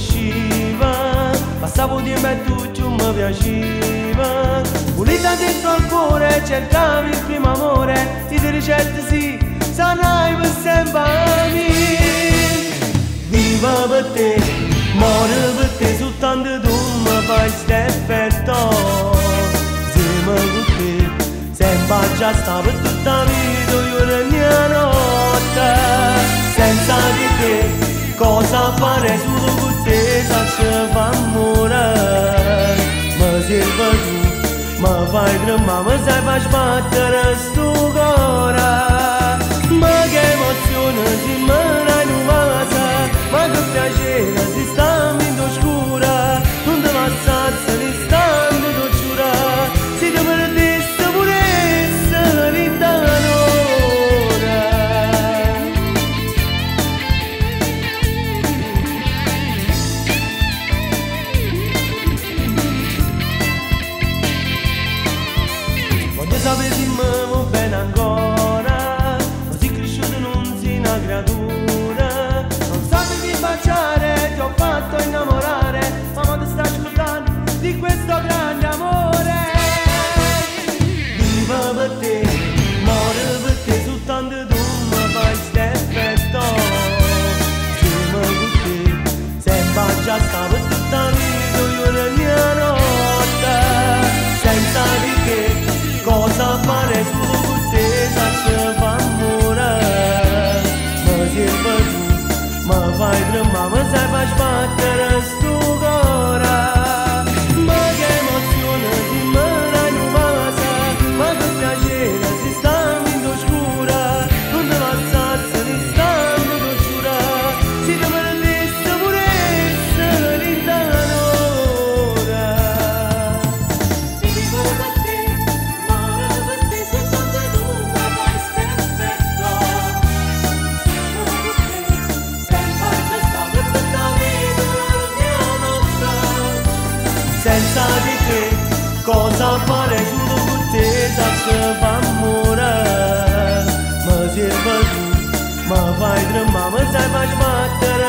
crisciva, passavo 'o tiempo e tu cchiù me piaciva. Pulita dentro al cuore, cercavi il primo amore, ti dicette sì, sarai per sempre a me. Viva per te, muore per te, soltanto tu mi fai st'effetto. Insieme con te, sempre già sta per tutta la vita, giorno e notte. Senza di te, cosa fare solo con te, saccio fa amore. Mi serve tu, mi fai tremare, mi sai far sbattere sto cuore. Ma che emozione se mi dai nu vaso, ma che piacere se stiamo in oscura, non ti lasciasse l'istante ti giuro, se ti perdessi pure essere in un'ora. Voglio sapere se mi vuoi bene ancora, ma sei cresciuto non sei una creatura. Non sapevi baciare, ti ho fatto innamorare, ma quando stai ascoltando di questo grande amore. Viva per te, muore per te, soltanto tu mi fai st'effetto. Insieme con te, sempre già sta per tutta la vita, giorno e notte. Senza di te, cosa fare solo con te, saccio fa amore. Mi serve tu, mi fai tremare, mi sai far sbattere sto cuore. Ma che emozione se mi dai nu vaso, ma che piacere se stiamo in oscura, non ti lasciasse l'istante ti giuro, se ti perdessi pure essere in un'ora. Vivo per te, muore per te, soltanto tu mi fai st'effetto. Insieme con te, sempre già sta per tutta la vita, giorno e notte. Senza di te, cosa fare solo con te, saccio fa amore. Mi serve tu, mi fai tremare, mi sai far sbattere